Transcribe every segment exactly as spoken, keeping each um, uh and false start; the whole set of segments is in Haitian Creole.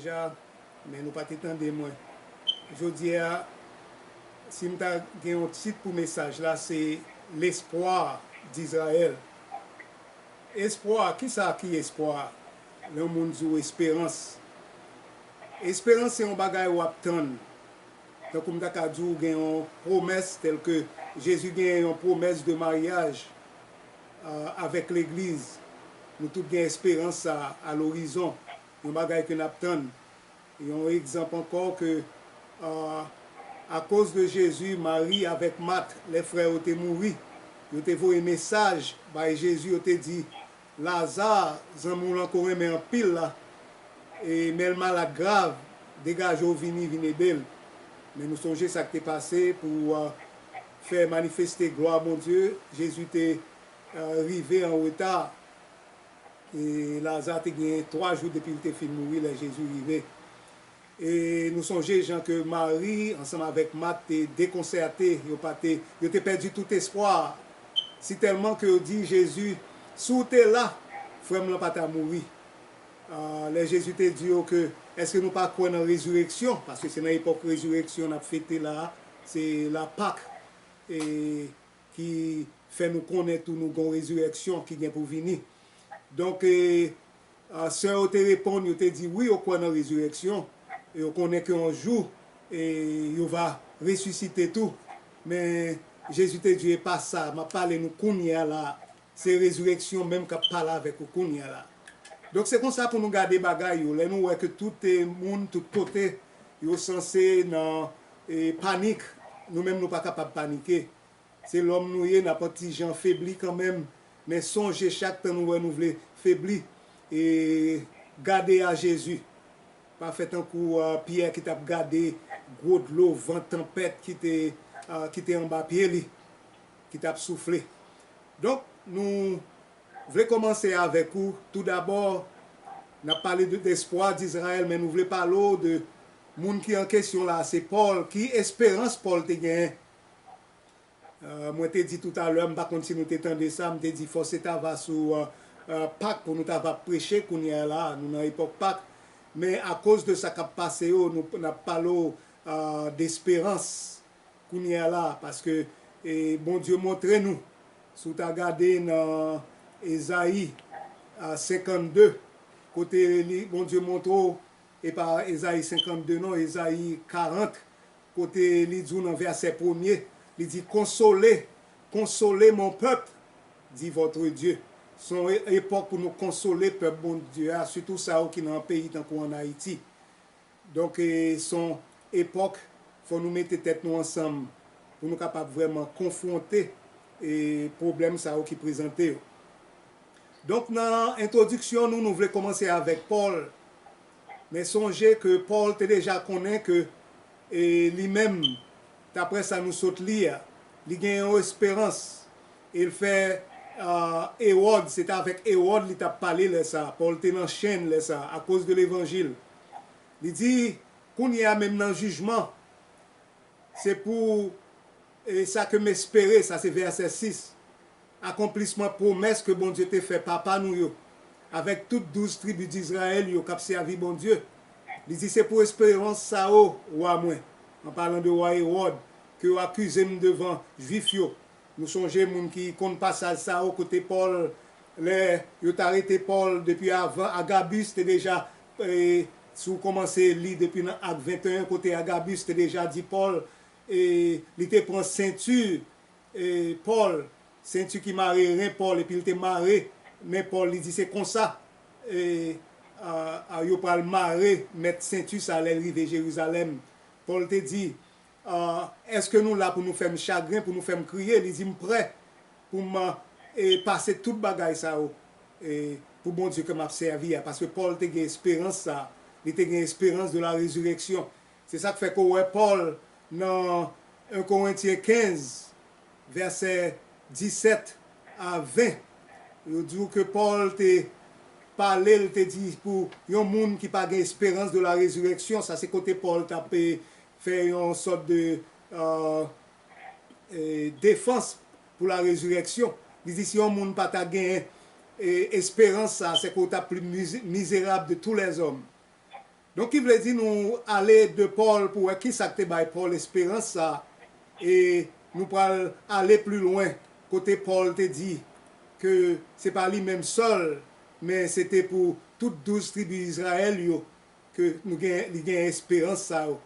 deja, men nou pa te tande mwen. Jodi a, si m ta gen yon tit pou mesaj la, se L'espoir d'Israël. Espwa, kisa ki espwa? Lè yon moun di w esperans. Esperans se yon bagay w ap tann. Tankou m ta ka di w gen yon pwomès, tèlke Jezi gen yon pwomès de maryaj, euh, avèk legliz. Nou tout gen esperans sa a lorizon, yon bagay ke n ap tann. Yon egzanp ankò ke, euh, akoz de Jezi, Mari avèk Mat, lè frè yo te mouri, yo te voye mesaj bay Jezi, yo te di, Laza, zanmi w lan ke w renmen anpil la, e, men l malad grav, degaje w vini, vin ede l. Men nou sonje sa k te pase pou, euh, fè manifeste glwa Bondye. Jezi te, euh, rive an reta. E Laza te gen twa jou depi l te fin mouri lè Jezi rive. E nou sonje jan ke Mari ansanm avèk Mat te dekonsète, yo pa te, yo te pèdi tout espwa, sitèlman ke yo di Jezi, "Si w te la, frè m lan pa ta mouri." Ah, lè Jezi te di yo ke, "Èske nou pa kwè nan rezireksyon?" Paske se nan epòk rezireksyon n ap fete la a, se la Pak, e, ki fè nou konnen tou nou gon rezireksyon ki gen pou vini. Donk, e, a, sè yo te reponn, yo te di, wi, yo kwè nan rezireksyon, e yo konnen ke yon jou, e, yo va resisite tou. Men, Jezi te di, e pa sa, m ap pale nou kounye a la, se rezireksyon menm k ap pale avèk ou kounye a la. Donk, se konsa pou nou gade bagay yo. Lè nou wè ke tout, e, moun, tout kote, yo sanse nan, e, panik, nou menm nou pa kapab panike. Se lòm nou ye, n ap an ti jan febli kanmenm, men sonje chak tan nou wè nou vle febli, e gade a Jezi. Pa fè tankou, a, Pyè ki t ap gade gwo dlo, van, tanpèt ki te, a, ki te anba pye li, ki t ap soufle. Donk, nou vle kòmanse avèk ou. Toudabò, n ap pale de, d'espoir d'Israël, men nou vle pale w de moun ki an kesyon la, se Pòl. Ki esperans Pòl te genyen? Euh, mwen te di toutalè, m pa konn si nou te tande sa, m te di fò se ta va sou, euh, euh, Pak pou nou ta va preche kounye a la, nou nan epòk Pak. Men akoz de sa k ap pase yo, nou, n ap pale w, euh, desperans kounye a la, paske, e, Bondye montre nou, si w ta gade nan Ezayi, euh, senkannde, kote li, Bondye montre w, e pa Ezayi senkannde non, Ezayi karant, kote li di w nan vèsè premye, li di, "Consolez, consolez mon peuple, dit votre Dieu." Se yon e-, epòk pou nou konsole pèp Bondye a, sitou sa yo ki nan peyi tankou ann Ayiti. Donk, e, se yon epòk, fò nou mete tèt nou ansanm pou nou kapab vrèman konfwonte, e, pwoblèm sa yo ki prezante yo. Donk, nan entwodiksyon nou, nou vle kòmanse avèk Pòl. Men sonje ke Pòl te deja konnen ke, e, li menm, daprè sa nou sot li a, li gen yon esperans. E l fè, a, Ewòd, se te avèk Ewòd li t ap pale lè sa a. Pòl te nan chenn lè sa a, akoz de levanjil. Li di, kounye a menm nan jijman, se pou, e, sa ke m espere, sa se vèsè sis, akonplisman pwomès ke Bondye te fè papa nou yo, avèk tout douz tribi d'Izrayèl yo k ap sèvi Bondye. Li di, se pou esperans sa yo, wa mwen, an palan de wa Ewòd, ke yo akize m devan Jwif yo. Nou sonje moun ki konn pasaj sa yo kote Pòl, lè yo t arete Pòl depi avan, Agabis te deja, e, si w kòmanse li depi nan Ak venteyen, kote Agabis te deja di Pòl, e, li te pran senti, e, Pòl, senti ki mare ren Pòl, epi l te mare men Pòl, li di se konsa, e, a, a, yo pral mare mèt senti sa lè l rive Jerizalèm. Pòl te di, Ah, èske nou la pou nou fè m chagren, pou nou fè m kriye? Li di, m prè pou m, e, pase tout bagay sa yo, e, pou Bondye ke m ap sèvi a. Paske Pòl te gen esperans sa, li te gen esperans de la résurrection. Se sa k fè ke w wè Pòl nan en Korentyen kenz, vèsè disèt a ven, yo di w ke Pòl te pale, l te di pou yon moun ki pa gen esperans de la résurrection, sa se kote Pòl t ap, e, fè yon sòt de, euh, euh, defans pou la résurrection. Li di, si yon moun pa ta gen, e, esperans sa, se ke w t ap pli miz-, mizerab de tous les hommes. Donk, ki vle di nou ale de Pòl pou wè ki sa k te bay Pòl esperans sa, e nou pral ale pli lwen, kote Pòl te di ke se pa li menm sèl, men se te pou tout douz tribi Izrayèl yo ke nou gen, li gen esperans sa yo.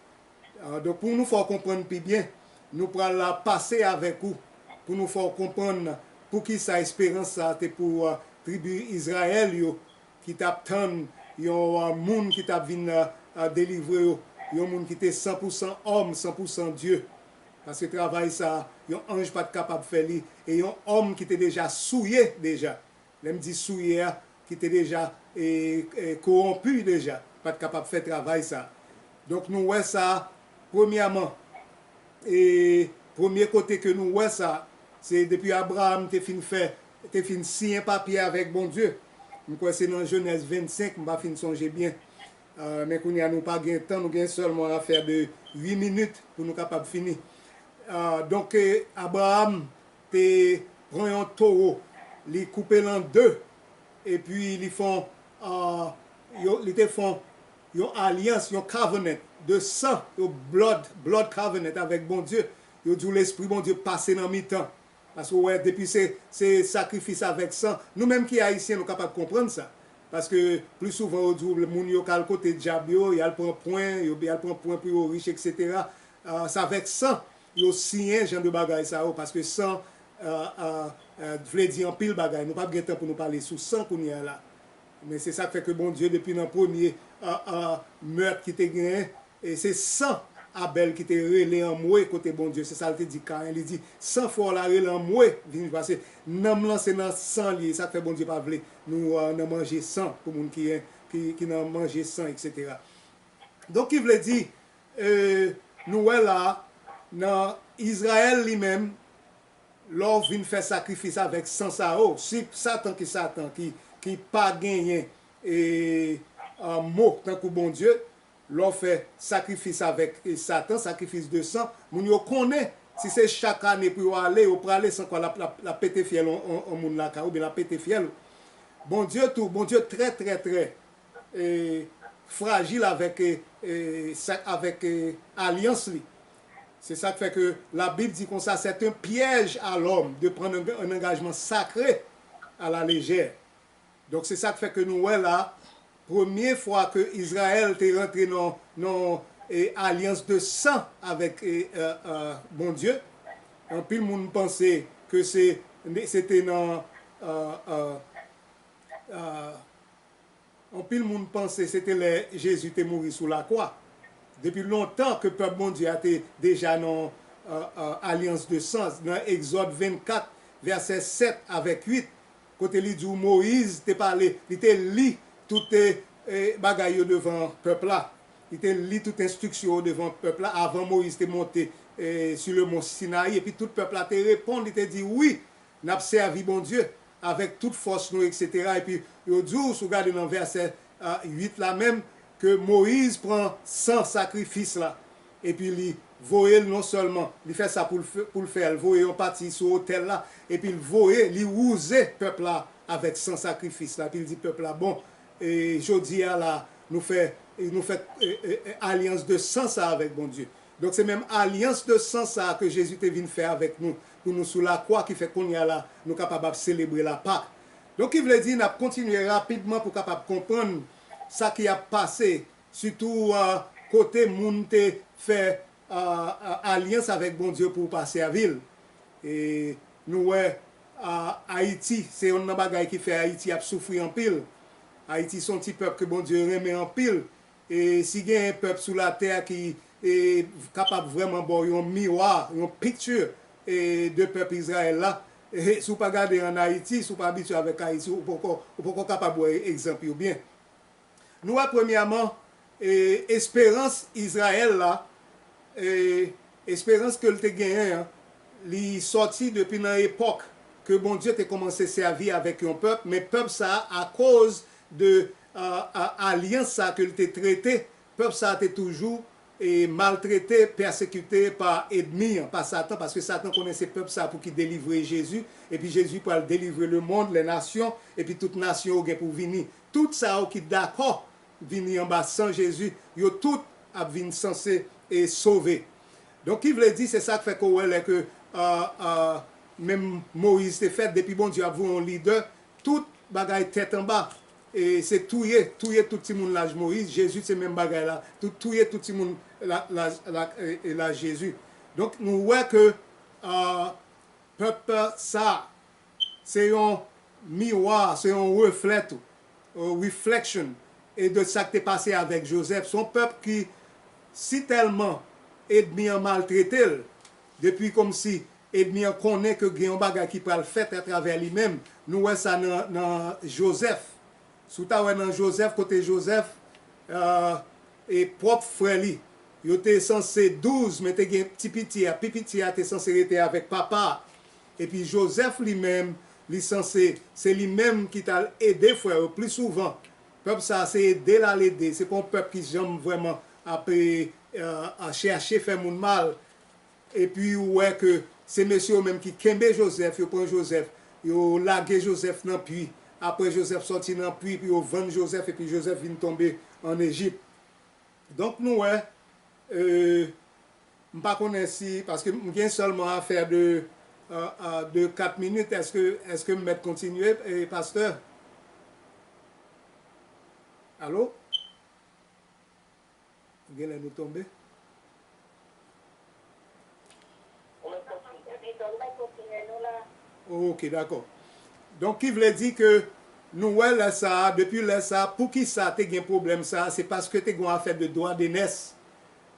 Ah, donk, pou nou fè w konprann pi byen, nou pral la pase avèk ou pou nou fè w konprann poukisa esperans sa te pou, ah, tribi Izrayèl yo ki t ap tann yon, ah, moun ki t ap vin, ah, ah, delivre yo, yon moun ki te san pou san òm, san pou san Dye. Paske travay sa, yon anj pa t kapab fè li, e yon òm ki te deja souye deja. Lè m di souye a, ki te deja, e, e, kowonpi deja, pa t kapab fè travay sa. Donk, nou wè sa, premyèman, e premye kote ke nou wè sa, se depi Abraram te fin fè, te fin siyen papye avèk Bondye. M kwè se nan Jenèz vennsenk, m pa fin sonje byen. Ah, men kounye a nou pa gen tan, nou gen sèlman afè de uit minit pou nou kapab fini. Ah, donk, e, Abraram te pran yon towo, li koupe l an de, epi li fè yon, ah, yo, li te fè yon, yon alyans, yon covenant de san, yon blood, blood covenant avèk Bondye. Yo di w Lespri Bondye pase nan mitan. Paske w wè, depi se, se sakrifis avèk san, nou menm ki Ayisyen, nou kapab konprann sa. Paske pli souvan, yo di w moun yo k al kote dyab yo, y al pran pwen, yo, y al pran pwen pou yo rich, etsetera. Ah, se avèk san yo siyen jan de bagay sa yo, paske san, ah, ah, ah, vle di anpil bagay. Nou p ap gen tan pou nou pale sou san kounye a la. Men se sa k fè ke Bondye, depi nan premye, ah, ah, mèt ki te genyen, e se san Abèl ki te rele anmwe kote Bondye. Se sa l te di Kayen. Li di, san frè w la rele anmwe, vin, paske nanm lan se nan san li ye. Sa k fè Bondye pa vle nou, ah, nan manje san, pou moun ki, ki, ki nan manje san, etsetera. Donk, ki vle di, e, nou wè la, nan Izrayèl li menm, lè w vin fè sakrifis avèk san sa yo, si Satan ki Satan, ki, ki pa genyen, e, a, mo tankou Bondye, lè w fè sakrifis avèk, e, Satan, sakrifis de san, moun yo konnen si se chak ane pou yo ale, yo prale san kwa l ap, l ap, l ap pete fyèl on, on, on moun lakay, oubyen l ap pete fyèl. Bondye tou, Bondye trè, trè, trè, e, frajil avèk, e, e, sa, avèk, e, alyans li. Se sa k fè ke Labib di konsa, c'est un piège à l'homme de prendre un, un engagement sacré à la légère. Donk, se sa k fè ke nou wè la, premye fwa ke Izrayèl te rantre nan, nan, e, alyans de san avèk, e, e, e, Bondye, anpil moun panse ke se, se te nan, e, e, e, anpil moun panse se te lè Jezi te mouri sou lakwa. Depi lontan ke pèp Bondye a te deja nan, e, e, alyans de san. Nan Egzòd vennkat, vèsè sèt avèk uit, kote li di w Moyiz te pale, li te li tout, e, e, bagay yo devan pèp la. Li te li tout enstriksyon yo devan pèp la avan Moyiz te monte, e, sou le mont Sinayi. Epi tout pèp la te reponn, li te di, wi, n ap sèvi Bondye avèk tout fòs nou, etsetera. Epi yo di w, si w gade nan vèsè, a, uit la menm, ke Moyiz pran san sakrifis la, epi li voye l non sèlman, li fè sa pou l fè, pou l fè, l voye yon pati sou otèl la, epi l voye, li wouze pèp la avèk san sakrifis la, epi l di pèp la, bon, e jodi a la, nou fè, nou fè, e, e, e, alyans de san sa avèk Bondye. Donk, se menm alyans de san sa a ke Jezi te vin fè avèk nou, pou nou sou lakwa, ki fè kounye a la, nou kapab ap selebre Lapak. Donk, ki vle di, n ap kontinye rapidman pou kapab konprann sa ki ap pase, sitou, a, kote moun te fè, a, a, alyans avèk Bondye pou w pa sèvi l. E nou wè, a, Ayiti, se yonn nan bagay ki fè Ayiti ap soufri anpil. Ayiti se yon ti pèp ke Bondye renmen anpil. E si gen pèp sou latè ki, e, kapab vrèman ba w yon miwa, yon picture, e, de pèp Izrayèl la, e, si w pa gade ann Ayiti, si w pa abitye avèk Ayiti, ou poko, ou poko kapab wè egzanp yo byen. Nou wè premyèman, e, esperans Izrayèl la, e, esperans ke l te genyen an, li sòti depi nan epòk ke Bondye te kòmanse sèvi avèk yon pèp, men pèp sa a, akoz de, a, a, alyans sa ke l te trete, pèp sa a te toujou, e, maltrete, pèsekite pa ènmi an, pa Satan, paske Satan konnen se pèp sa a pou ki delivre Jezi, epi Jezi pral delivre lemonn, lènasyon, epi tout nasyon yo gen pou vini. Tout sa yo ki dakò vini anba san Jezi, yo tout ap vin sanse e sove. Donk, ki vle di, se sa k fè ke w wè lè ke, euh, euh, menm Moyiz te fèt, depi Bondye ap voye yon lidè, tout bagay tèt anba. E se touye, touye tout timoun laj Moyiz, Jezi se menm bagay la, tout, touye tout timoun la, laj, la, e, e laj Jezi. Donk, nou wè ke, euh, pèp sa, se yon miwa, se yon reflè tou, euh, reflection, e de sa k te pase avèk Jozèf. Se yon pèp ki, si tèlman ènmi an maltrete l, depi kòmsi ènmi an konnen ke gen yon bagay ki pral fèt atravè li menm, nou wè sa nan, nan Jozèf. Si w ta wè nan Jozèf, kote Jozèf, euh, e pwòp frè li, yo te sanse douz, men te gen ti piti a, pi piti a te sanse rete avèk papa a. Epi Jozèf li menm, li sanse, se li menm ki t al ede frè yo pli souvan. Pèp sa a, se ede l al ede, se pa yon pèp ki janm vrèman ap, e, e, chèche fè moun mal. Epi ou wè ke se mesye yo menm ki kenbe Jozèf, yo pran Jozèf, yo lage Jozèf nan pwi. Apre Jozèf sòti nan pwi, epi yo vann Jozèf, epi Jozèf vin tonbe ann Ejip. Donk nou wè, e, m pa konnen si, paske m gen sèlman afè de, e, e, de kat minit, èske, èske m mèt kontinye, e, pastè? Alo? Genlè nou tonbe. Ou mèt kontinye. Ou mèt kontinye, nou la. Ok, dakò. Donk, ki vle di ke nou wè lè sa a, depi lè sa a, poukisa te gen pwoblèm sa a, se paske te gen yon afè de dwa de nès.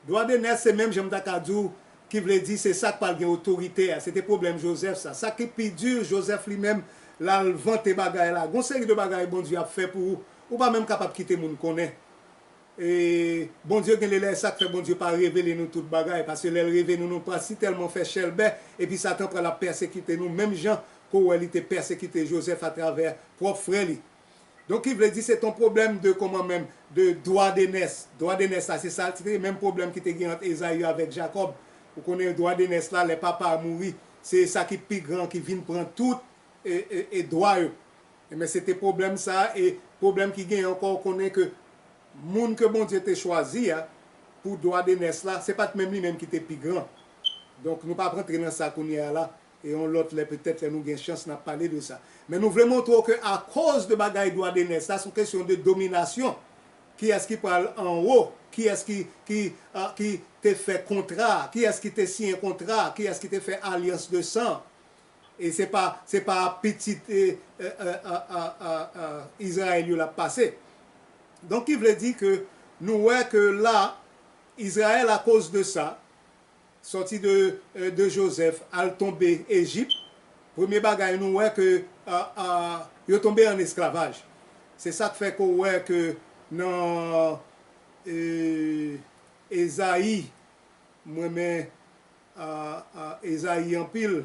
Dwa de nès, se menm jan m ta ka di w, ki vle di se sa k pral gen otorite a. Se te pwoblèm Jozèf sa. Sa ki pi di, Jozèf li menm, l al vante bagay la. Gon seri de bagay Bondye ap fè pou ou, ou pa menm kapab kite moun konnen. E Bondye gen lè, lè sa k fè Bondye pa revele nou tout bagay, paske lè l revele nou, nou pral sitèlman fè chèlbè, epi Satan pral ap pèsekite nou, menm jan ke w wè li te pèsekite Jozèf atravè pwòp frè li. Donk, ki vle di, se t on pwoblèm de kòman menm, de dwa de nès. Dwa de nès la, se sa, se te menm pwoblèm ki te gen ant Ezayi avèk Jakòb. Ou konnen dwa de nès la, lè papa a mouri, se sa ki pi gran ki vin pran tout e, e, e dwa yo. Ebyen, se te pwoblèm sa a, e pwoblèm ki genyen ankò, ou konnen ke moun ke Bondye te chwazi a pou dwa de nès la, se pa t menm li menm ki te pi gran. Donk, nou p ap rantre nan sa kounye a la, e yon lòt lè, petèt, lè nou gen chans, n ap pale de sa. Men nou vle montre w ke akoz de bagay dwa de nès la, se yon kesyon de dominasyon. Kiyès ki pral anwo? Kiyès ki, ki, a, ki te fè kontra? Kiyès ki te siyen kontra? Kiyès ki te fè alyans de san? E se pa, se pa pitit, e, e, e, a, a, a, a, Izrayèl yo l ap pase. Donk, ki vle di ke nou wè ke la, Izrayèl, akoz de sa, sòti de, e, de Jozèf, al tonbe Ejip, premye bagay nou wè ke, a, a, yo tonbe an esklavaj. Se sa k fè ke w wè ke nan, e, Ezayi, m renmen, a, a, Ezayi anpil,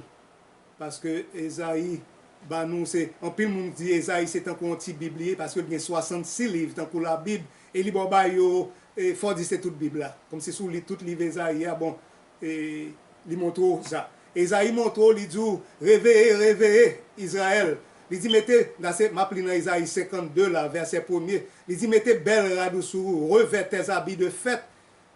paske Ezayi ba nou, se, anpil moun di Ezayi se tankou yon ti bib li ye, paske l gen swasannsis liv, tankou Labib, e li ba w ba yo, e fò w di se tout Bib la. Kòmsi si w li tout liv Ezayi a, bon, e li montre w sa. Ezayi montre w, li di w, reveye, reveye, Izrayèl. Li di, mete, la se, m ap li nan Ezayi senkannde la, vèsè premye. Li di, mete bèl rad ou sou ou, revêt tes habits de fête,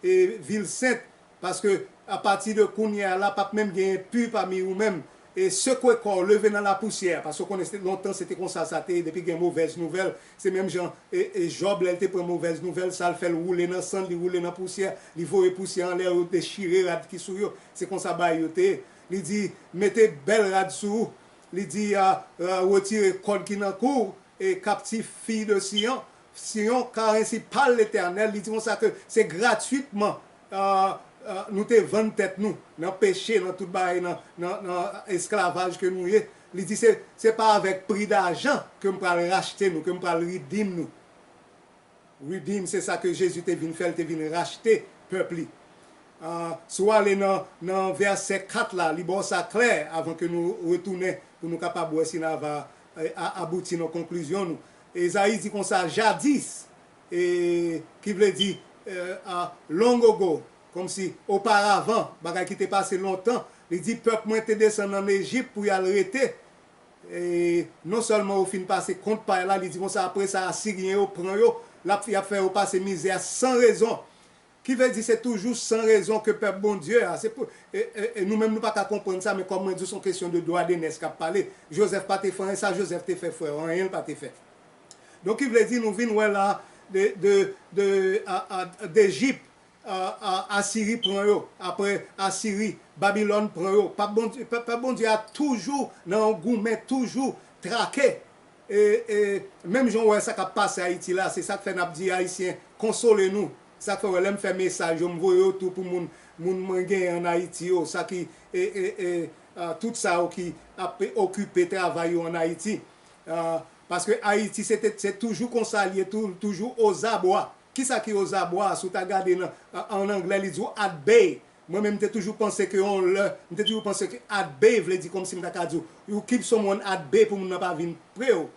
e vil sent, paske apati de kounye a la, p ap menm genyen pi pami ou menm. E sekwe kò w, leve nan lapousyè, paske w konnen se, lontan se te konsa sa te ye, depi gen movèz nouvèl, se menm jan, e, e Jòb, lè l te pran movèz nouvèl, sa l fè, l woule nan sann, li woule nan pousyè, li voye pousyè anlè, yo dechire rad ki sou yo, se konsa bagay yo te ye. Li di, mete bèl rad sou ou, li di, a, a, retire kòd ki nan kou w, e kaptif, fi de Siyon, Siyon, car ainsi parle l'Éternel, li di konsa ke se gratitman, euh, euh, nou te vann tèt nou nan peche, nan tout bagay, nan, nan, nan esklavaj ke nou ye. Li di se, se pa avèk pri dajan ke m pral rachte nou, ke m pral redeem nou. Redeem, se sa ke Jezi te vin fè, l te vin rachte pèp li. Ah, si w ale nan, nan vèsè kat la, li ba w sa klè avan ke nou retounen pou nou kapab wè si n a va, eh, a, abouti nan konklizyon nou. Ezayi di konsa, jadis, e, ki vle di, eh, ah, long ago, kòmsi oparavan, bagay ki te pase lontan, li di, pèp mwen te desann ann Ejip pou y al rete, e non sèlman yo fin pase kont pay la, li di konsa, apre sa, Asiryen yo pran yo, L ap, y ap fè yo pase mizè a san rezon. Ki vle di se toujou san rezon ke pèp Bondye a. Se pou, e, e, e nou menm nou pa ka konprann sa, men kòm mwen di w, se yon kesyon de dwa de nès k ap pale. Jozèf pa te fè anyen, sa Jozèf te fè frè w, anyen l pa te fè. Donk, ki vle di nou vin wè la de, de, de, a, a, Dejip, a, a, Asiri pran yo, apre Asiri, Babilòn pran yo. Pèp Bondye, pèp, pèp Bondye a toujou nan yon goumen, toujou trake. E, e, menm jan w wè sa k ap pase Ayiti la, se sa k fè n ap di Ayisyen, konsole nou. Sa k fè w wè lè m fè mesaj yo, m voye yo tou pou moun, moun mwen genyen ann Ayiti yo, sa ki, e, e, e, a, tout sa yo ki ap okipe travay yo ann Ayiti. A, paske Ayiti, se te, se toujou konsa l ye, tou, toujou ozabwa. Kisa ki ozabwa a? Si w ta gade nan, an, an anglè, li di w at bay. Mwen menm, m te toujou panse ke yon lè, m te toujou panse ke at bay vle di kòmsi m ta ka di w, you keep someone at bay pou moun nan pa vin pre w.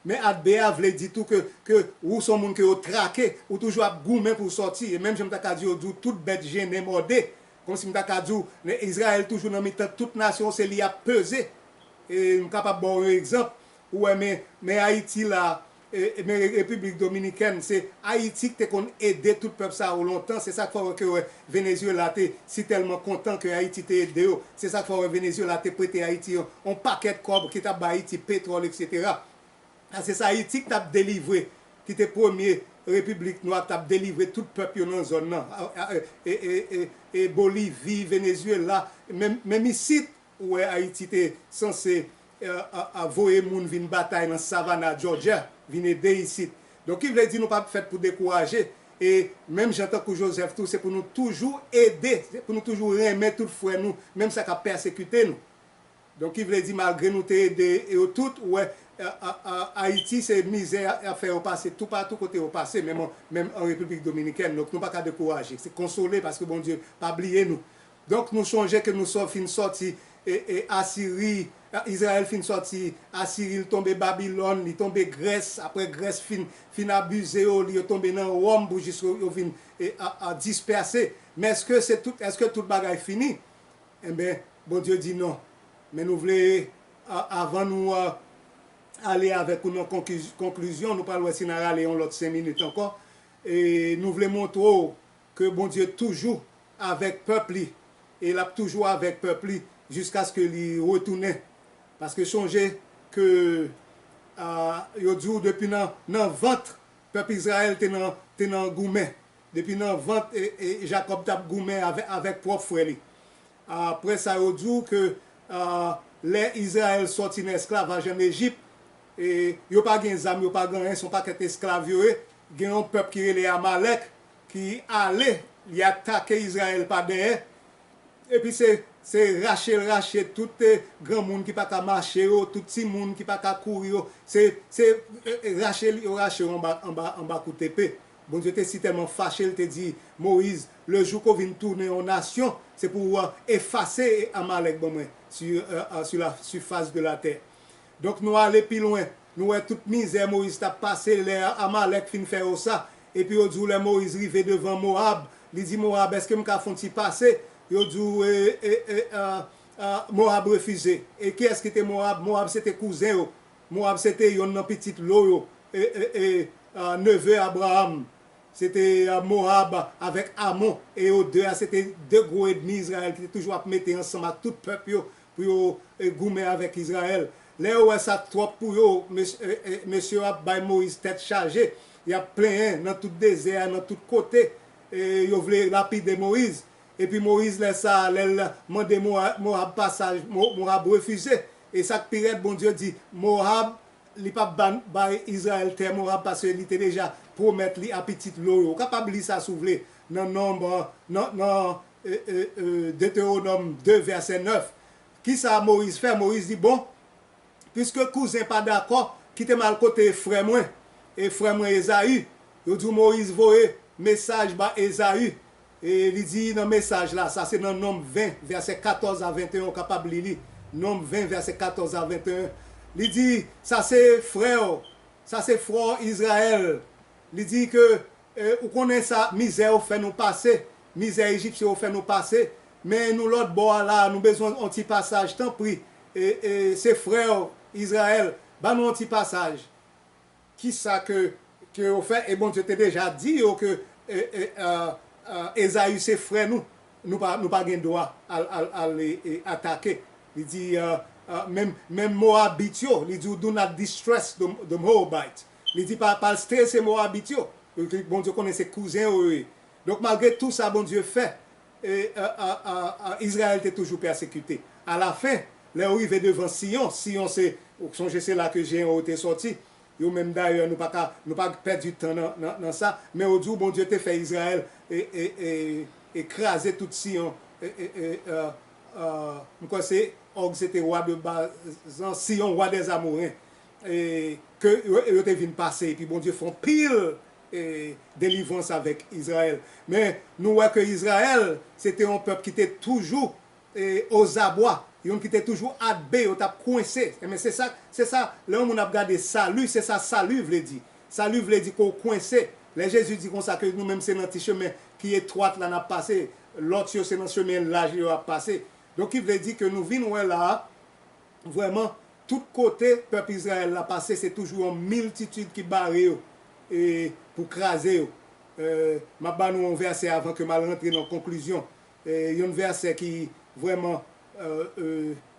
Men at bay a vle di tou ke, ke ou se yon moun ke yo trake, ou toujou ap goumen pou w sòti. E menm jan m ta ka di yo, di w tout bèt jennen mòde. Kòmsi m ta ka di w, men Izrayèl toujou nan mitan tout nasyon, se li y ap peze. E m kapab ba w yon egzanp. Ou wè, men, men Ayiti la, e, e, men Re-, Repiblik Dominikèn, se Ayiti ki te konn ede tout pèp sa yo lontan. Se sa k fè w wè ke wè Venezuela te si tèlman kontan ke Ayiti te ede yo. Se sa k fè w wè Venezuela te prete Ayiti yon, yon pakèt kòb ki t ap ba Ayiti petwòl, etsetera. A, se sa Ayiti ki t ap delivre, ki te premye repiblik nwa ki t ap delivre tout pèp yo nan zòn nan. A, a, e, e, e, e, e Bolivi, Venezuela, menm, menm isit, ou wè Ayiti te sanse, e, a, a, voye moun vin batay nan Savannah, Georgia, vin ede isit. Donk, ki vle di nou pa fèt pou dekouraje. E menm jan tankou Jozèf tou, se pou nou toujou ede, se pou nou toujou renmen tout frè nou, menm sa k ap pèsekite nou. Donk, ki vle di, malgre nou te ede yo tout, ou wè, a, a, a, Ayiti, se mizè y ap fè yo pase toupatou kote yo pase, menm, menm an Repiblik Dominikèn. Donk, nou pa ka dekouraje. Se konsole, paske Bondye pa bliye nou. Donk, nou sonje ke nou sò-, fin sòti, e, e, Asiri, a, Izrayèl fin sòti Asiri, li tonbe Babilòn, li tonbe Grès, apre Grès fin, fin abize yo, li yo tonbe nan Wòm pou jis yo, yo vin, e, a, a, dispèse. Men èske se tout, èske tout bagay fini? Enben, Bondye di non. Men nou vle, a, avan nou, a, ale avèk ou nan konkliz-, konklizyon, nou pral wè si n a rale yon lòt senk minit ankò. E nou vle montre w ke Bondye toujou avèk pèp li, e l ap toujou avèk pèp li jiskaske li retounen. Paske sonje ke, a, yo di w depi nan, nan vant, pèp Izrayèl te nan, te nan goumen. Depi nan vant, e, e, Jakòb t ap goumen avè-, avèk pwòp frè li. Apre sa, yo di w ke, a, lè Izrayèl sòti nan esklavaj ann Ejip, e, yo pa gen zam, yo pa gen anyen, se yon pakèt esklav yo ye. Gen yon pèp ki rele Amalèk ki ale, li atake Izrayèl pa dèyè. Epi se, se rache l rache tout, e, granmoun ki pa ka mache yo, tout timoun ki pa ka kouri yo. Se, se, e, e, rache l, yo rache yo anba, anba, anba kout epe. Bondye te si tèlman fache, l te di Moyiz, le jou ke w vin tounen yon nasyon, se pou w efase Amalèk ban mwen sur, euh, euh, sur la surface de la terre. Donk, nou ale pi lwen. Nou wè tout mizè Moyiz t ap pase lè Amalèk fin fè yo sa. Epi yo di w lè Moyiz rive devan Moab, li di Moab, èske m ka fè yon ti pase? Yo di w, e, e, e, a, a, Moab refize. E kiyès ki te Moab? Moab se te kouzen yo. Moab se te yonn nan pitit Lo yo, e, e, e, a, neve Abraram. Se te, a, Moab avèk Amon. E yo de a, se te de gwo ènmi Izrayèl ki te toujou ap mete ansanm ak tout pèp yo pou yo, e, goumen avèk Izrayèl. Lè yo wè sa twòp pou yo, mes-, e, e, mesye yo ap bay Moyiz tèt chaje, y ap plenyen nan tout dezè a, nan tout kote, e, yo vle lapide Moyiz. Epi Moyiz, lè sa a, lè l mande Mo-, Moab pasaj, Mo-, Moab refize. E sa k pi rèd, Bondye di, Moab, li p ap ba-, bay Izrayèl tè Moab, paske li te deja pwomèt li a pitit Lo yo. Ou kapab li sa si w vle, nan Nonb, nan, nan, e, e, e, Detewonòm de, vèsè nèf. Kisa Moyiz fè? Moyiz di, bon, piske kouzen pa dakò, kite m al kote frè mwen, e frè mwen Ezayi. Yo di w Moyiz voye mesaj ba Ezayi. E li di nan mesaj la, sa se nan Nonb ven, vèsè katòz a venteyen, ou kapab li li. Nonb ven, vèsè katòz a venteyen. Li di, sa se frè w, sa se frè w Izrayèl. Li di ke, e, ou konnen sa, mizè yo fè nou pase, mizè Ejipsyen yo fè nou pase, men nou lòt bò a la, nou bezwen yon ti pasaj, tanpri, e, e, se frè w Izrayèl, ban nou yon ti pasaj. Kisa ke, ke yo fè, e Bondye te deja di yo ke e, e, e, e, Ezayi se frè nou, nou pa, nou pa gen dwa al, al, al e, e, atake. Li di, e, e, menm, menm Moabit yo, li di, "Do not distress the, the Moabite." Li di, "Pa, pa strese Moabit yo." Bondye konnen se kouzen yo ye. Donk, malgre tou sa Bondye fè, e, e, e, e, e, Izrayèl te toujou pèsekite. Alafen, lè yo rive devan Siyon, Siyon se, ou sonje se la ke jeyan yo te sòti, yo menm dayè, nou pa ka, nou pa pèdi tan nan, nan, nan sa, men yo di w Bondye te fè Izrayèl e, e, e, e kraze tout Siyon. E, e, e, e, e, m kwè se Òg, se te wa de Bazan, Siyon, wa dèz Amoren, e, ke yo, yo te vin pase, epi Bondye fè yon pil e, delivrans avèk Izrayèl. Men, nou wè ke Izrayèl, se te yon pèp ki te toujou e, ozabwa, youn ki te toujou atbe, yo t ap kwense. Enben, se sa, se sa, lè yon moun ap gade sali, se sa sali vle di. Sali vle di ke w kwense. Lè Jezi di konsa ke nou menm se nan ti chemen ki etwat la n ap pase, lòt yo se nan chemen laj yo ap pase. Donk, ki vle di ke nou vin wè la a, vrèman, tout kote pèp Izrayèl la pase, se toujou yon miltitid ki bare yo e, pou kraze yo. E, m ap ba nou yon vèsè avan ke m al rantre nan konklizyon. E, yon vèsè ki vrèman, e, e,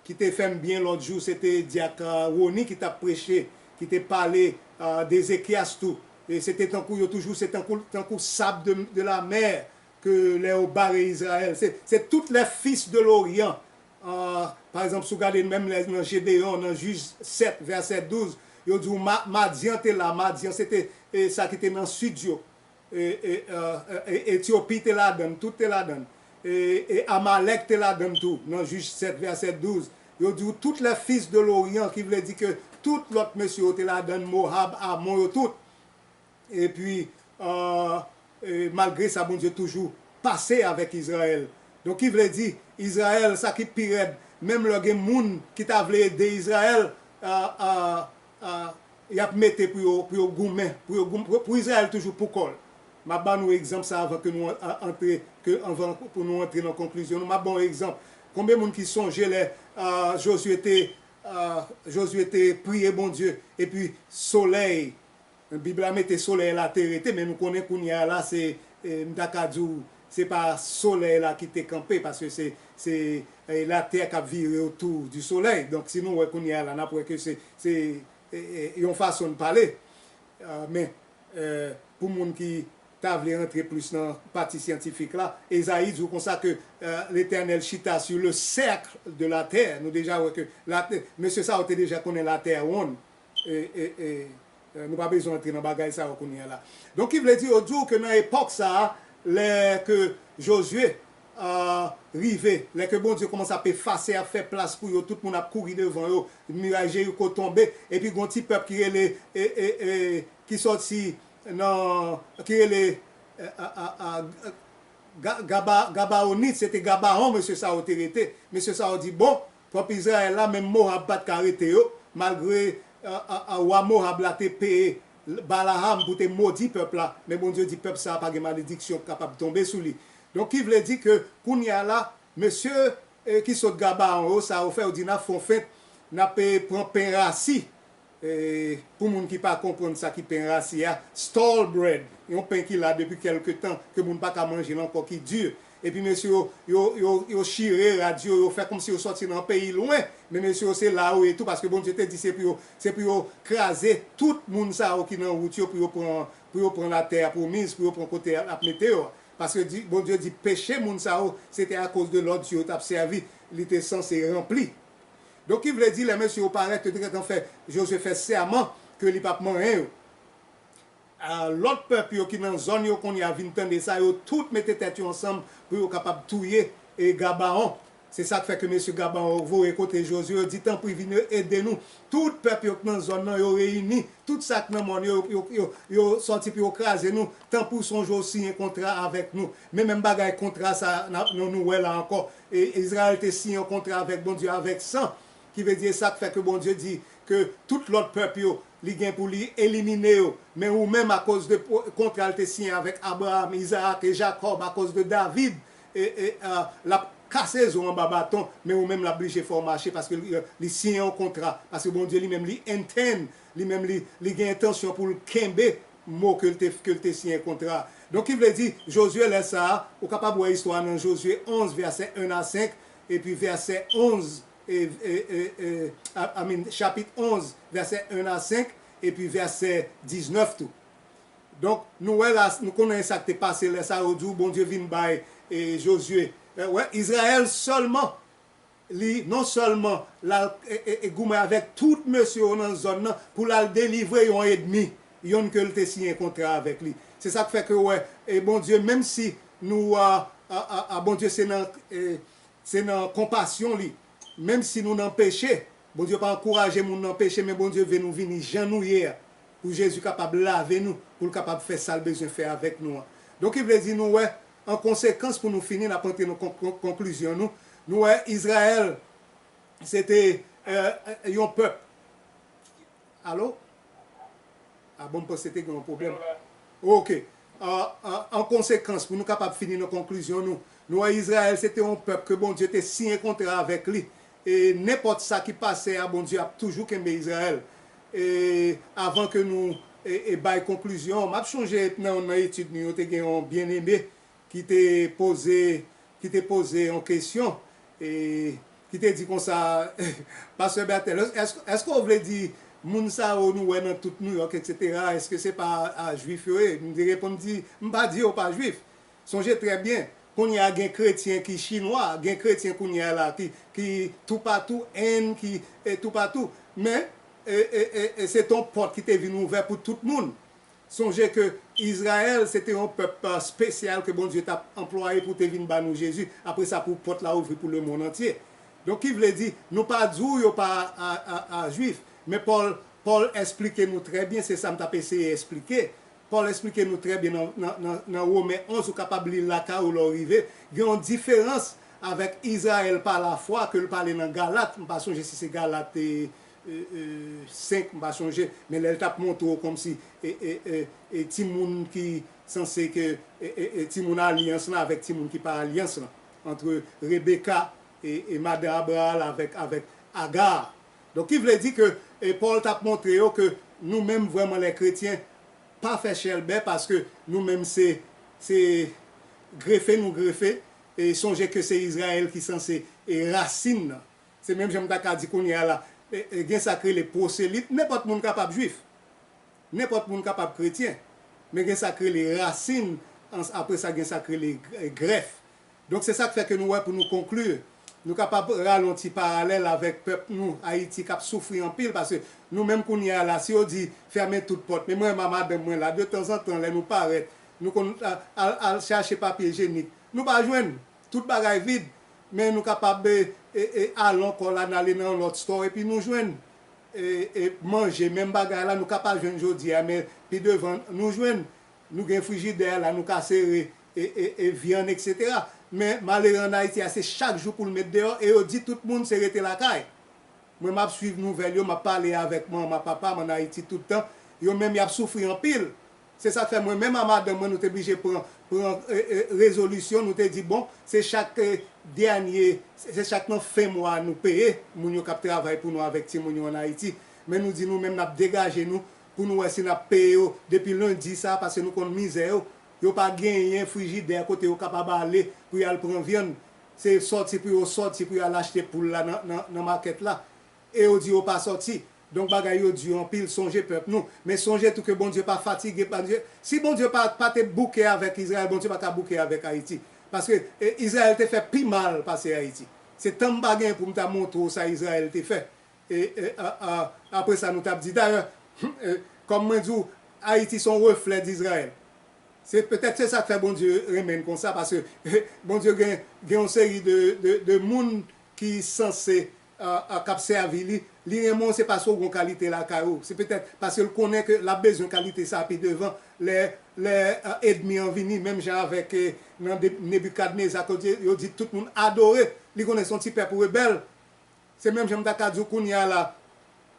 ki te fè m byen lòt jou, se te dyak, a, Rony ki t ap preche, ki te pale, a, de Ezekyas tou. E se te tankou yo toujou, se tankou, tankou sab de, de la mè ke lè yo bare Izrayèl. Se, se toutes les fils de l'Orient. A, pa egzanp, si w gade menm lè nan Jedeyon, nan Jij sèt, vèsè douz, yo di w Ma-, Madyan te la. Madyan, se te e, sa ki te nan sid yo. E, e, e, e, Etyopi te ladann, tout te ladann. E, e Amalèk te ladann tou, nan Jij sèt, vèsè douz. Yo di w, toutes les fils de l'Orient, ki vle di ke tout lòt mesye yo te ladann, Moab, Amon yo tout. Epi, e, e, malgre sa, Bondye toujou pase avèk Izrayèl. Donk, ki vle di, Izrayèl, sa ki pi rèd, menm lè gen moun ki ta vle ede Izrayèl, a, a, a, y ap mete pou yo, pou yo goumen, pou yo goum-, pou, pou Izrayèl toujou pou kò l. M ap ba nou egzanp sa avan ke nou a-, antre, ke anvan pou nou antre nan konklizyon nou. M ap ba w egzanp. Konbyen moun ki sonje lè, a, Jozye te, a, Jozye te priye Bondye, epi solèy, Bib la mete solèy la te rete, men nou konnen kounye a la, se, e, m ta ka di w, se pa solèy la ki te kanpe, paske se, se, e, latè k ap vire otou di solèy. Donk, si nou wè kounye a la, n ap wè ke se, se, e, e, yon fason n pale. A, men, e, pou moun ki ta vle rantre plis nan pati syantifik la, Ezayi di w konsa ke, e, Letènèl chita sur le cercle de la terre. Nou deja wè ke la, mesye sa yo te deja konnen latè wonn. E, e, e, e, nou pa bezwen antre nan bagay sa yo kounye a la. Donk, ki vle di, yo di w ke nan epòk sa a, lè ke Jozye, a, rive, lè ke Bondye kòmanse ap efase, ap fè plas pou yo, tout moun ap kouri devan yo, miray Jeriko tonbe, epi gon ti pèp ki rele, e, e, e, ki sòti nan, ki rele, e, a, a, a, Ga-, Gaba-, Gabaonit, se te Gabaon, mesye sa yo te rete. Mesye sa yo di, bon, pèp Izrayèl la, menm Moab pa t ka rete yo, malgre, a, a, a, wa Moab la te peye Balaham pou te modi pèp la, men Bondye di pèp sa a pa gen malediksyon k kapab tonbe sou li. Donk, ki vle di ke kounye a la, mesye, e, ki sot Gabaon yo, sa yo fè, yo di, "N ap fè yon fent, n ap, e, pran pen rasi." E, pou moun ki pa konprann sa ki pen rasi a, stale bread, yon pen ki la depi kèlke tan, ke moun pa ka manje l ankò, ki di. Epi mesye yo, yo, yo, yo chire rad yo, yo fè kòmsi yo sòti nan peyi lwen, men mesye yo se la yo ye tou, paske Bondye te di se pou yo, se pou yo kraze tout moun sa yo ki nan wout yo, pou yo pran, pou yo pran latè a pwomiz, pou yo pran kote l ap mete yo. Paske di, Bondye di peche moun sa yo, se te akoz de lòd yo t ap sèvi, li te sanse ranpli. Donk, ki vle di, lè mesye yo parèt, yo te gentan fè, Jozye fè sèman ke li p ap manyen yo. A, lòt pèp yo ki nan zòn yo kounye a vin tande sa, yo tout mete tèt yo ansanm pou yo kapab touye, e, Gabaon. Se sa k fè ke mesye Gabaon yo voye kote Jozye, yo di, "Tanpri, vin ede nou." Tout pèp yo k nan zòn nan, yo reyini, tout sa k nan mòn yo, yo, yo, yo sòti pou yo kraze nou. Tanpri, sonje w siyen kontra avèk nou. Men menm bagay kontra sa, n ap, nou, nou wè la ankò. E, Izrayèl te siyen yon kontra avèk Bondye avèk san, ki vle di, e sa k fè ke Bondye di ke tout lòt pèp yo, li gen pou li elimine yo. Men ou menm, akoz de po-, kontra l te siyen avèk Abraram, Izarak e Jakòb, akoz de David, e, e, a, l ap kase zo anba baton, men ou menm, l ap blije fè w mache, paske li, li siyen yon kontra, paske Bondye li menm, li intend, li menm, li, li gen entansyon pou l kenbe mo ke l te, ke l te siyen kontra. Donk, ki vle di, Jozye, lè sa a, ou kapab wè istwa nan Jozye onz, vèsè en a senk, epi vèsè onz, e, e, e, e, a, I mean, chapit onz, vèsè en a senk, epi vèsè diznèf tou. Donk, nou wè la, nou konnen sa k te pase lè sa yo di w Bondye vin bay e, Jozye. E, wè, Izrayèl sèlman, li non sèlman l al e, e, e goumen avèk tout mesye yo nan zòn nan pou l al delivre yon ènmi, yonn ke l te siyen kontra avèk li. Se sa k fè ke w wè, e Bondye, menm si nou, a, a, a, a, Bondye se nan, e, se nan konpasyon li. Menm si nou nan peche, Bondye pa ankouraje moun nan peche, men Bondye vle nou vini jan nou ye a, pou Jezi kapab lave nou, pou l kapab fè sa l bezwen fè avèk nou an. Donk, ki vle di nou wè, an konsekans, pou nou fini, n ap antre nan kon-, kon-, konklizyon nou, nou wè Izrayèl, se te, e, e, yon pèp. Alo? A bon, m panse te gen yon pwoblèm. Ok. An, an, an konsekans, pou nou kapab fini nan konklizyon nou, nou wè Izrayèl se te yon pèp ke Bondye te siyen kontra avèk li. E nenpòt sa ki pase a, Bondye ap toujou kenbe Izrayèl. E avan ke nou e, e bay konklizyon, m ap chonje nan, nan etid nou, yo te gen yon byeneme ki te poze, ki te poze yon kesyon, e ki te di konsa, Pastè Bertel, èske, èske w vle di moun sa yo nou wè nan tout New York, et cetera, èske se pa a Jwif yo ye? M te reponn di, m pa di yo pa Jwif. Sonje trè byen, kounye a gen kretyen ki chinwa, gen kretyen kounye a la ki, ki toupatou, Enn, ki e, toupatou. Men, e, e, e, e se te yon pòt ki te vin ouvè pou tout moun. Sonje ke Izrayèl se te yon pèp, e, espesyal ke Bondye t ap anplwaye pou te vin ba nou Jezi. Apre sa, pou pòt la ouvri pou lemonn antye. Donk, ki vle di, nou pa di w yo pa a, a, a Jwif. Men Pòl, Pòl esplike nou trè byen, se sa m t ap eseye esplike. Pòl esplike nou trè byen nan, nan, nan, nan Women onz, ou kapab li l lakay ou lè w rive. Gen yon diferans avèk Izrayèl pa lafwa ke l pale nan Galat. M pa sonje si se Galat, e, e, e, senk, m pa sonje, men lè l t ap montre w kòmsi, e, e, e, e, timoun ki sanse ke, e, e, e, timoun alyans lan avèk timoun ki pa alyans lan, antre Rebeka e, e madan Abraram avèk, avèk Aga. Donk, ki vle di ke, e, Pòl t ap montre yo ke nou menm vrèman lè kretyen pa fè chèlbè paske nou menm se, se grefe nou grefe, e sonje ke se Izrayèl ki sanse, e rasin nan. Se menm jan m ta ka di kounye a la, e, e, gen sa k rele pwoselit, nenpòt moun kapab jwif, nenpòt moun kapab kretyen, men gen sa k rele rasin, ans-, apre sa gen sa k rele g-, e, grèf. Donk se sa k fè ke nou wè pou nou konkli, nou kapab rale yon ti paralèl avèk pèp nou, Ayiti, k ap soufri anpil, paske nou menm kounye a la, si yo di fèmen tout pòt, men mwen menm a madanm mwen la, de tanzantan, lè nou parèt, nou konn, a, al, al chache papye jenik, nou pa jwenn, tout bagay vid, men nou kapab, e, e, e, ale ankò la, n ale nan yon lòt store, epi nou jwenn, e, e, manje, menm bagay la, nou ka pa jwenn jodi a, men pi devan, nou jwenn, nou gen frijidè la, nou ka sere, e, e, e, vyann, et cetera. Men malere ann Ayiti a, se chak jou pou l met deyò, e yo di tout moun se rete lakay. Mwen, m ap swiv nouvèl yo, m ap pale avèk manman, papa m ann Ayiti tout tan. Yo menm, y ap soufri anpil. Se sa k fè mwen menm a madanm mwen, nou te blije pran, pran, e, e, rezolisyon, nou te di, bon, se chak, e, dènye, se, se chak nan fen mwa a nou peye moun yo k ap travay pou nou avèk timoun yo ann Ayiti. Men nou di nou menm n ap degaje nou pou nou wè si n ap peye yo depi lendi sa a, paske nou konn mizè yo. Yo pa genyen frijidè kote yo kapab ale pou y al pran vyann. Se sòti pou yo sòti pou y al achte poul la nan, nan, nan makèt la. E yo di yo pa sòti. Donk, bagay yo di anpil, sonje pèp nou. Men sonje tou ke Bondye pa fatige, Bondye, si Bondye pa, pa te bouke avèk Izrayèl, Bondye pa ka bouke avèk Ayiti. Paske, e, Izrayèl te fè pi mal pase Ayiti. Se tan m pa genyen pou m ta montre w sa Izrayèl te fè. E, e, a, a, apre sa, nou t ap di. Dayè, e, kòm mwen di w, Ayiti se yon reflè d Izrayèl. Se petèt se sa k fè Bondye renmen n konsa, paske Bondye gen, gen yon seri de, de, de moun ki sanse, a, a, k ap sèvi li. Li renmen w, se paske w gen yon kalite lakay ou. Se petèt paske l konnen ke l ap bezwen kalite sa a pi devan, lè, lè, a, ènmi an vini, menm jan avèk, e, nan de, Nebikadneza, kote yo di tout moun adore. Li konnen se yon ti pèp rebèl. Se menm jan m ta ka di w kounye a la,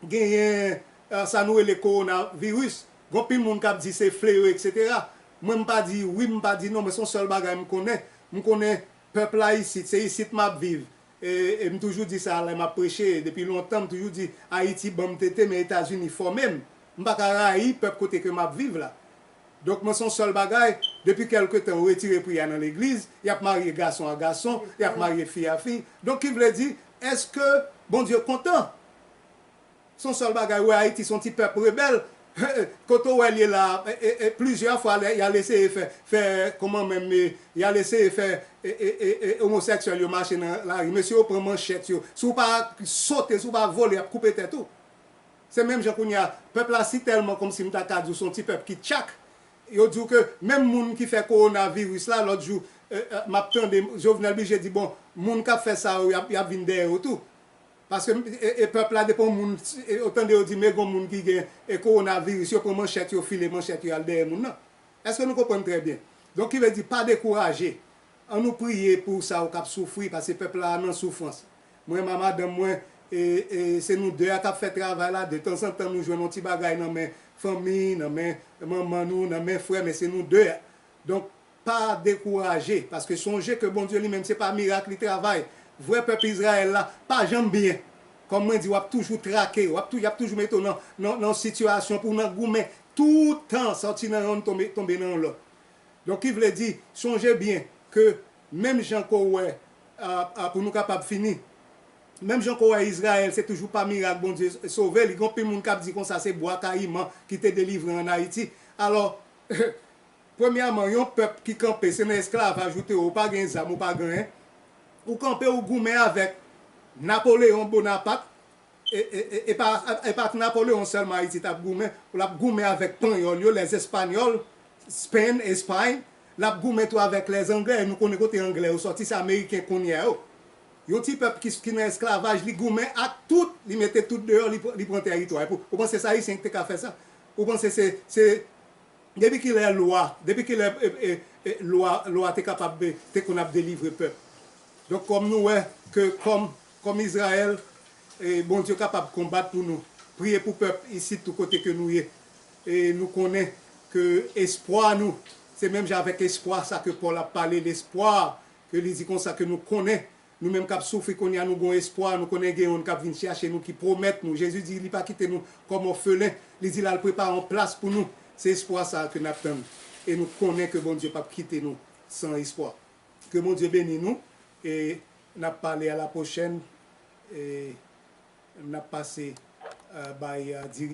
genyen, e, sa nou rele kowonaviris. Gen anpil moun k ap di se fleyo, et cetera. Mwen, m pa di wi, m pa di non, men se yon sèl bagay m konnen. M konnen pèp la isit, se isit m ap viv. E, e m toujou di sa lè m ap preche, depi lontan, m toujou di, Ayiti ban m tete, men Etazini fòme m. M pa ka rayi pèp kote ke m ap viv la. Donk, mwen, se yon sèl bagay, depi kèlke tan, yo retire priyè nan legliz, y ap marye gason a gason, y ap marye fi a fi. Donk, ki vle di, èske Bondye kontan? Se yon sèl bagay, wè Ayiti se yon ti pèp rebèl. Kote w wè l ye la, e, e, e, plizyè fwa, lè y al eseye fè, fè, kòman menm, e, y al eseye fè, e, e, e, e, omoseksyèl yo mache nan lari. Mesye yo pran manchèt yo. Si w pa sote, si w pa vole, y ap koupe tèt ou. Se menm jan kounye a, pèp la si tèlman kòmsi m ta ka di w se yon ti pèp ki tchak. Yo di w ke menm moun ki fè kowonaviris la, lòt jou, e, e, m ap tande Jovenel blije di, bon, moun k ap fè sa yo, y ap, y ap vin dèyè yo tou. Paske, e, e pèp la, depi yon moun, e, yo tande yo di, men gon moun ki gen, e, kowonaviris, yo pran manchèt, yo file manchèt, yo al dèyè moun nan. Èske nou konprann trè byen? Donk, ki vle di, pa dekouraje. An nou priye pou sa yo k ap soufri, paske pèp la nan soufrans. Mwen, ma madanm mwen, e, e, se nou de a k ap fè travay la. De tanzantan, nou jwenn yon ti bagay nan men fanmi, nan men manman nou, nan men frè, men se nou de a. Donk, pa dekouraje, paske sonje ke Bondye li menm, se pa mirak li travay. Vrè pèp Izrayèl la pa janm byen. Kòm mwen di, w ap toujou trake, w ap tou, y ap toujou mete w nan, nan, nan sitiyasyon pou w nan goumen toutan, sòti nan yonn tonbe, tonbe nan yon lòt. Donk, ki vle di, sonje byen ke menm jan ke w wè, a, a, pou nou kapab fini, menm jan ke w wè Izrayèl, se toujou pa mirak Bondye sove li. Gen anpil moun k ap di konsa se bwa kayiman ki te delivre ann Ayiti. Alò, premyèman, yon pèp ki kanpe, se nan esklavaj ou te ye, ou pa gen zam, ou pa gen anyen. Ou kanpe, ou goumen avèk Napoleyon Bonapat, e, e, e, e pa, e pa ak Napoleyon sèlman Ayiti t ap goumen, l ap goumen avèk Panyòl yo, lèzespanyòl, Spain, Espay, l ap goumen tou avèk lèzanglè, e nou konnen kote anglè yo sòti, se ameriken kounye a yo. Yon ti pèp ki, ki nan esklavaj, li goumen ak tout, li mete tout deyò, li, pr- li pran tèritwa. Epi, ou panse se Ayisyen ki te ka fè sa? Ou panse se, se Depi kilè lwa, depi kilè, e, e, e, lwa, lwa te kapab, e, te konn ap delivre pèp? Donk, kòm nou wè ke kòm, kòm Izrayèl, e, Bondye kapab konbat pou nou. Priye pou pèp isit tou kote ke nou ye. E nou konnen ke espwa nou, se menm jan avèk espwa sa ke Pòl ap pale, lespwa ke li di konsa ke nou konnen Nou menm k ap soufri kounye a, nou gon espwa, nou konnen gen youn k ap vin chache nou, ki pwomèt nou. Jezi di li pa kite nou kòm òfelen, li di l al prepare yon plas pou nou. Se espwa sa a ke n ap tann. E nou konnen ke Bondye p ap kite nou san espwa. Ke Bondye beni nou, e n ap pale a la pwochèn, e n ap pase, e, bay, e, diri-